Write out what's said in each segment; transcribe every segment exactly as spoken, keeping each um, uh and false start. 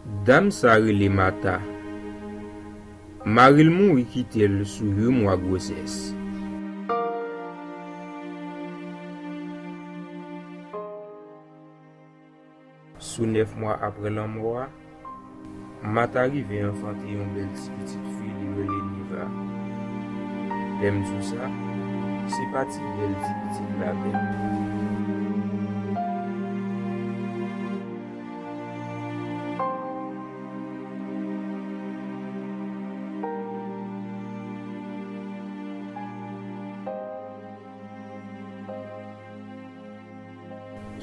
Dam sa rele Mata. Mari l mouri kite l sou uit mwa gwosès. Sou nèf mwa apre lanmò a, Mata rive anfante yon bèl ti pitit fi li rele Niva. Lè m di w sa, se pa ti bèl ti pitit la menm.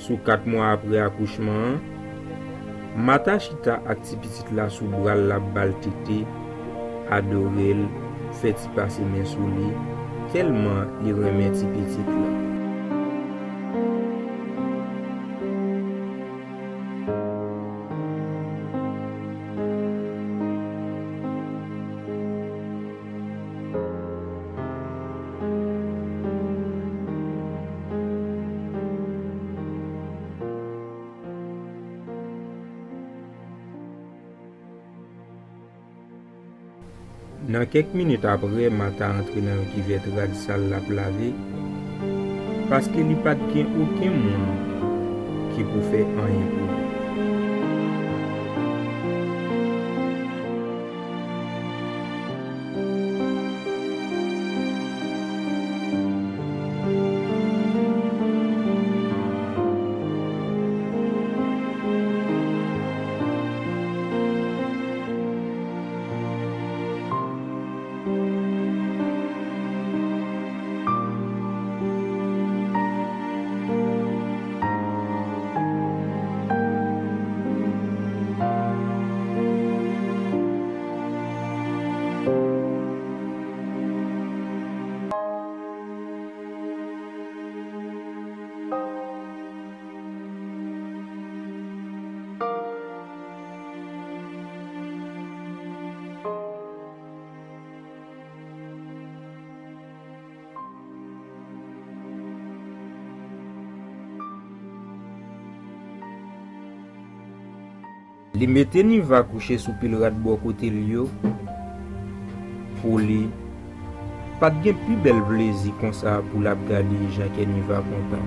Sou kat mwa apre akouchman an, Mata chita ak ti pitit la sou bra l, l ap ba l tete, adore l, fè ti pase men sou li, tèlman li renmen ti pitit la. Nan kèk minit apre, Mata antre nan yon kivèt rad sal l ap lave, paske li pa t gen okenn moun ki pou fè anyen pou li. Li mete Niva kouche sou pil rad bò kote l yo pou li. Pa t gen pi bèl plezi konsa pou l ap gade jan kè Niva kontan.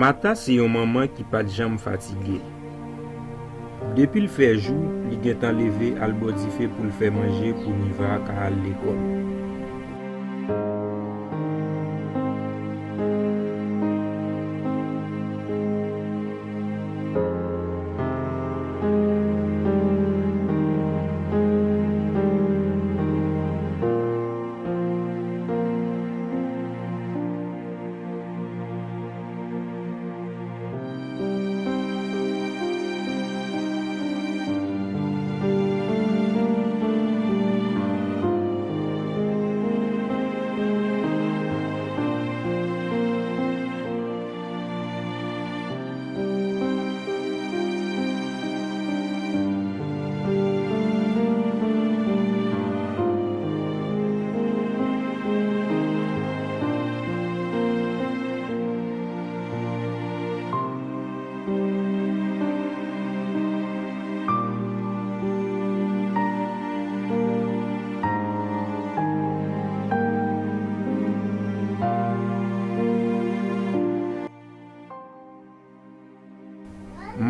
Mata se yon manman ki pa t janm fatige. Depi l fè jou, li gentan leve al bò dife pou l fè manje pou Niva ka al lekòl.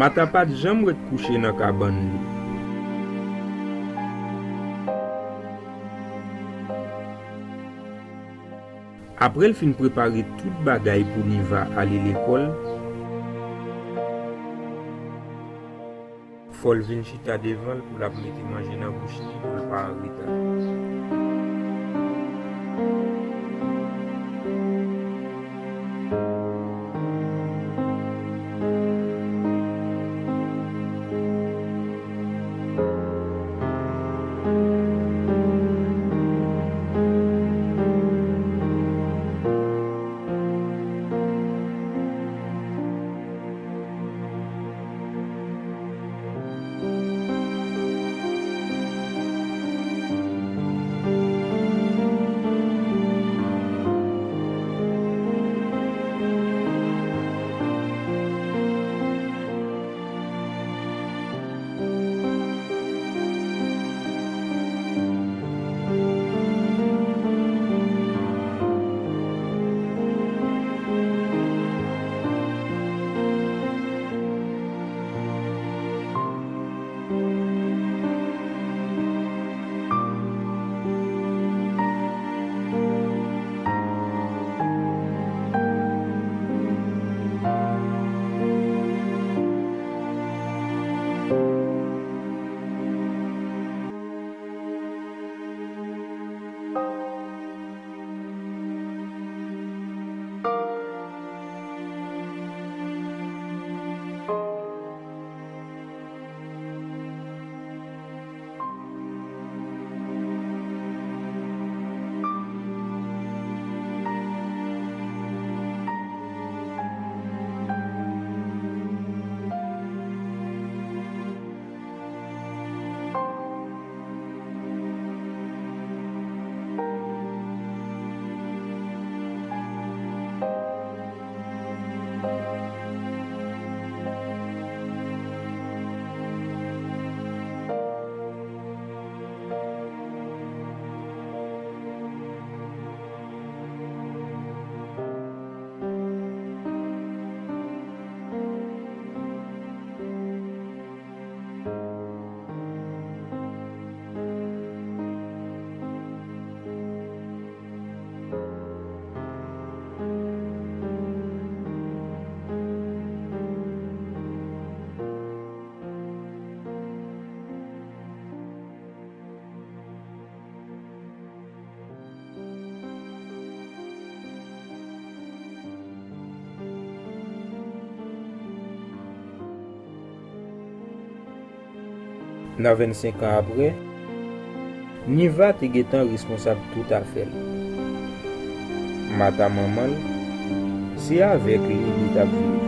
Mata pa t janm ret kouche nan kabann li. Apre l fin prepare tout bagay pou Niva ale lekòl, fò l vin chita devan l pou l ap mete manje nan bouch li pou l pa an reta. Nan vennsenk an apre, Niva te gentan responsab tout afè l. Mata manman l, se avèk li li t ap viv.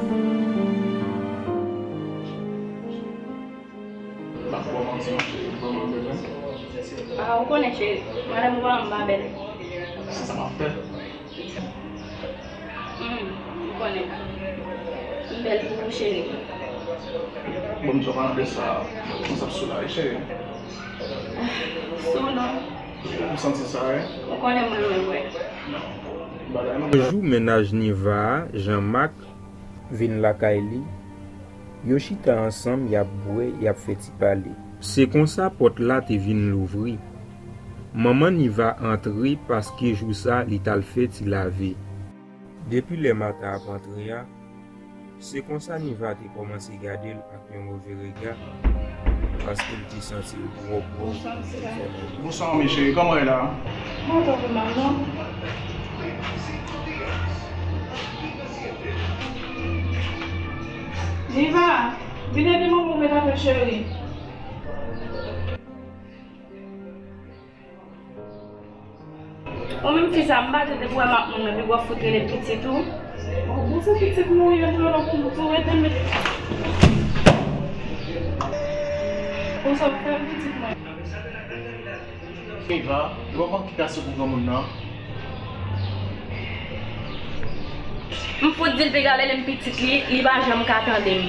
M ap ba w manti, non, cheri, m vrèman bèl, wi. Ah, ou konnen, cheri, madanm ou pa janm pa bèl. Se sa m ap fè. Hmm, ou konnen. M bèl pou ou, cheri. Bon, m di w pa anlè sa, m santi sou la, wi, cheri. Sou non. Ou santi sa, wi? Ou konnen m renmen bwè. Bagay nou. Yon jou, mennaj Niva a, Jean Marc, vin lakay li. Yo chita ansanm, y ap bwè, y ap fè ti pale. Se konsa pòt la te vin louvri. Manman Niva antre paske jou sa li t al fè ti lave. Depi lè Mata ap antre a, se konsa Niva te kòmanse gade l ak yon move rega, paske l te santi l twò pwòp. Bonswa, mesye. Bonswa, mesye. Kòman w ye la? Mwen twò mal, non. Niva, vin ede manman w met afè cheri. Ou menm fi sa, m pa di w depi w wè m ap moun nan, epi w ap fout rele pitit ou. Bon, bon, se pitit mwen, yo di w nan pou, pou rete met. Konsa w fè pitit mwen. Eva, ou pa pran ki kase pou granmoun nan. M fout di l piga lè m pitit li, li pa janm ka tande m.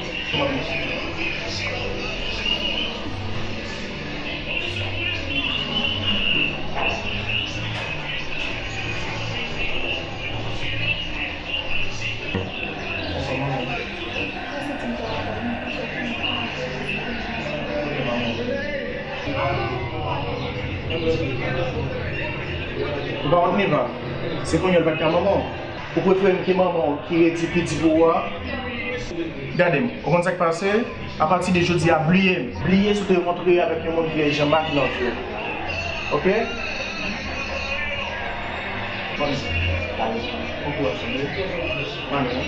Ou pa wont Neva? Se kounye a l pa t ka manman w. Ou prefere m ki manman w ki redi piti pou ou a? Gade m, ou konn sa k pase? Apati de jodi a, bliye m. Bliye si w te rankontre avèk yon moun ki rele Jean Marc nan vi w. Oke? Bon kouraj, tande? Mami, wi.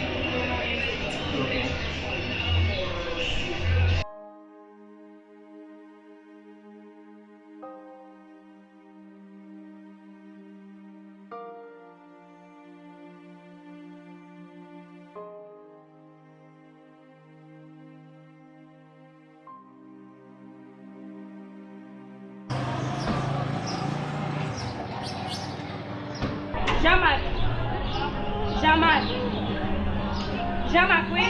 Jean-Marc. Jean-Marc. Jean-Marc, wi.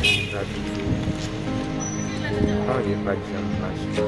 Sa toujou. Anyen pa t janm mache.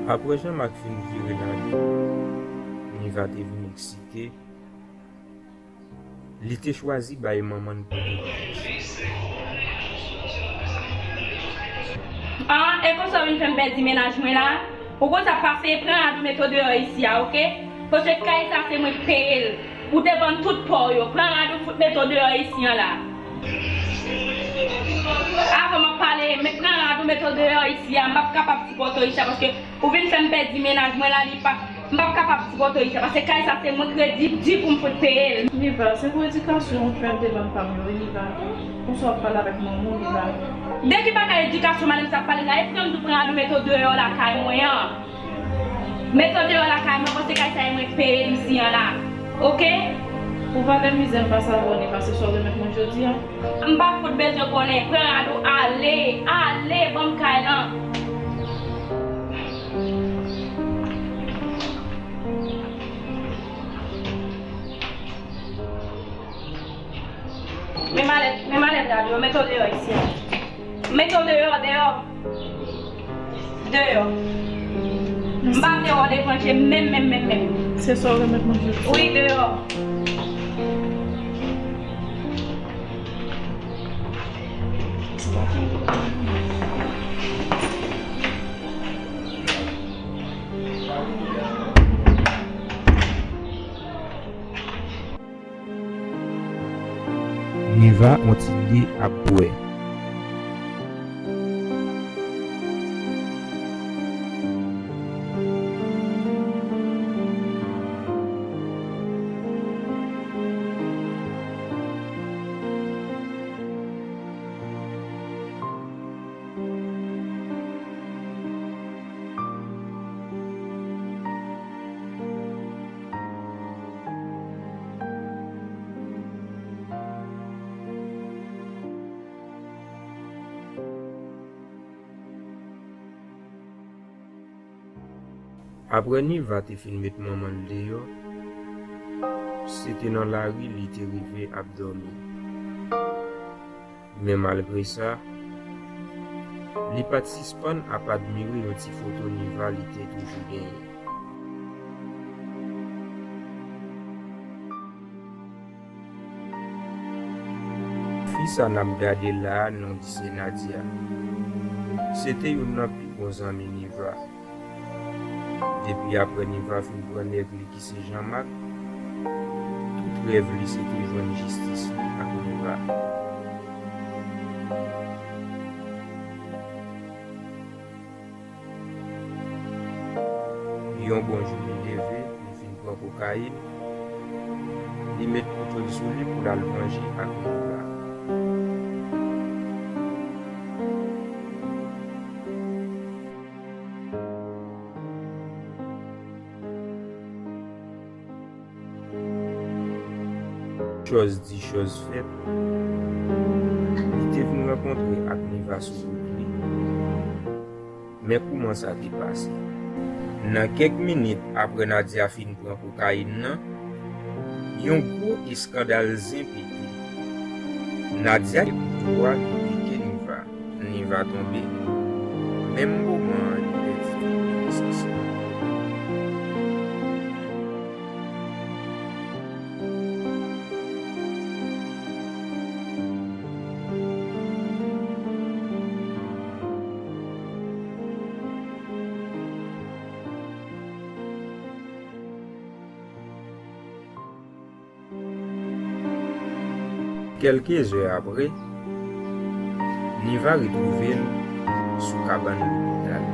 Apre Jean-Marc fin vire nan li, Niva te vin eksite. Li te chwazi bay manman l pwoteksyon. Ah, e konsa w vin fè m pèdi mennaj mwen la? Ou konn sa k pase, pran rad ou mete w deyò isi a, oke? Paske kay sa se mwen k peye l. Ou te vann tout pa w yo. Pran rad ou fout mete w deyò isi an la. Avan m ap pale, men pran rad ou mete w deyò isi a. M p ap kapab sipòte w isi a paske ou vin fè m pèdi mennaj mwen la, li pa, m p ap kapab sipòte w isi a paske kay sa se mwen k redi di pou m fout peye l. Niva, se pou edikasyon ou fè m te vann pa m yo, wi, Niva. Konsa w ap pale avèk manman w, Niva. De ki bagay edikasyon madanm sa ap pale la? E pou yo m di w pran rad ou mete w deyò lakay mwen an. Mete w deyò lakay mwen, paske kay sa e mwen k peye l isi an la. Oke? Pou valè mizè m pa sa abòne pase sa w remèt mwen jodi a. M pa fout bezwen konnen. Pran rad ou ale, ale, ban m kay lan. Men malèt, men malèt rad yo, mete w deyò isi a. Mete w deyò, deyò. Deyò. M pa vle wè w devan je m menm, menm, menm, menm. Se sa w remèt mwen jodi. Wi, deyò. Niva, yon ti de ap bwè. Apre Niva te fin met manman l deyò, se te nan lari li te rive ap dòmi. Men malgre sa, li pa t sispann ap admire yon ti foto Niva li te toujou genyen. Fi sa n ap gade la a, non di se Nadia. Se te youn nan pi bon zanmi Niva. Depi apre Niva fin pran nèg li ki se Jean-Marc, tout rèv li se te jwenn jistis li ak Niva. Yon bon jou li leve, li fin pran kokayin, li met kouto l sou li pou l al vanje ak moun la. Chòz di, chòz fèt, li te vin rankontre ak Niva sou wout li. Men kouman sa te pase. Nan kèk minit apre Nadia fin pran kokayin nan, yon gwo eskandal zen pete. Nadia te kouto a, li pike Niva. Niva tonbe. Menm moman an, li pèdi tout konesans li. Kèlke zè apre, Niva retwouve l sou kabann lopital.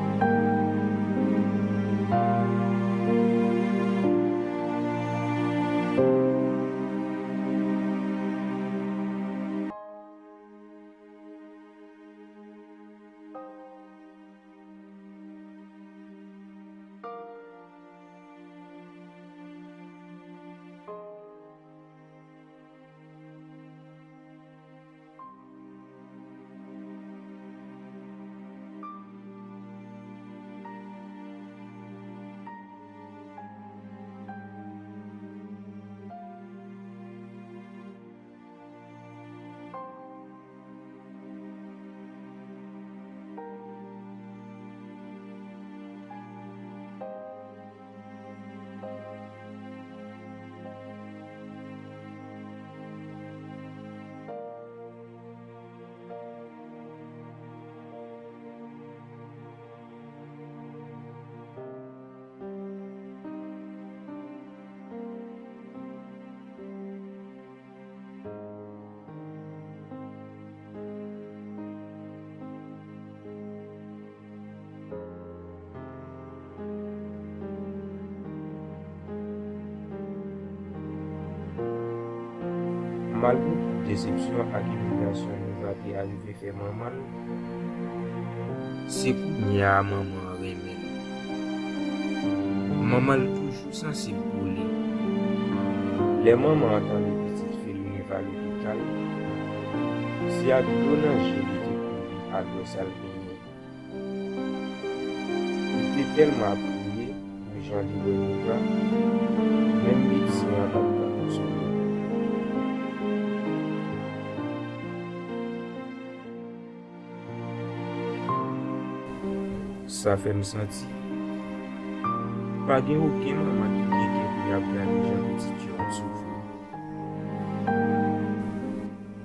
Malgre tout desepsyon ak imilyasyon Niva te arive fè manman l, se kounye a manman an renmen l. Manman l toujou sansib pou li. Lè manman an tande pitit fi l Niva lopital, se ak dlo nan je li te kouri al wè sa l genyen. Li te tèlman ap kriye pou jan li wè Niva, menm medsen an pa t ka konsole l. Sa fè m santi pa gen okenn manman ki gen kè pou y ap gade jan pitit yo ap soufri.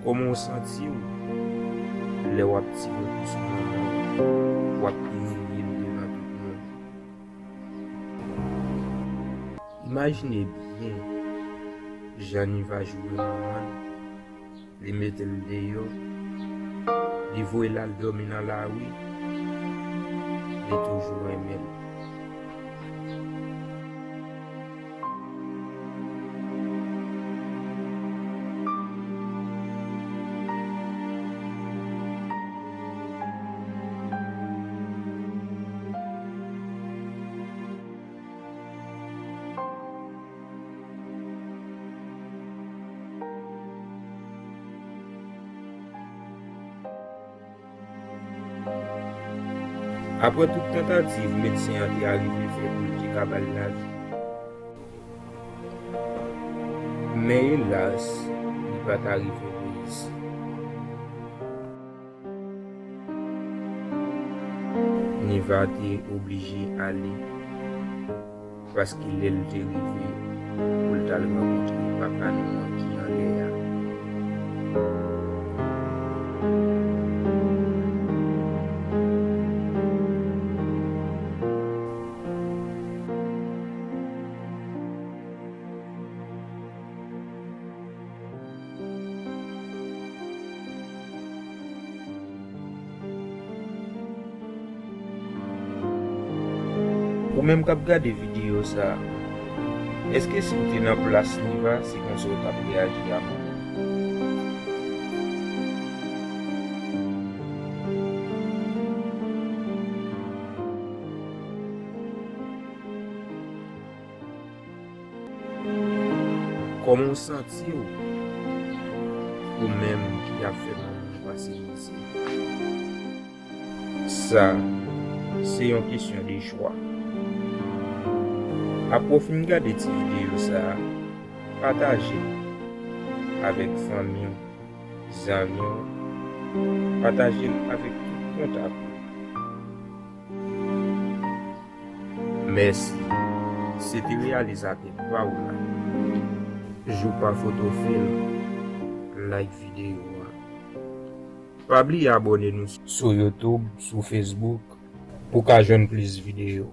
Kòman w santi w lè w ap tire kou sou manman w, w ap imilye l devan tout moun? Imajine byen jan Niva joure manman l, li mete l deyò, li voye l al dòmi nan lari, li toujou renmen l. Apre tout tantativ medsen an te arive fè pou l te ka ba l lavi, men elas, li pa t arive reyisi. Niva te oblije ale, paske lè l te rive pou l t al rankontre papa nou an ki anlè a. Ou menm k ap gade videyo sa a, èske si w te nan plas Niva, se konsa w t ap reyaji a manman? Kòman w santi w, ou menm ki ap fè manman w pase mizè? Sa, se yon kesyon de chwa. Apre w fin gade ti videyo sa a, pataje l avèk fanmi w, zanmi w, pataje l avèk tout kontak ou. Mèsi. Se te reyalizatè pa w la, Joupa Fotofil. Like videyo a. Pa bliye abòne nou sou YouTube, sou Facebook, pou w ka jwenn plis videyo.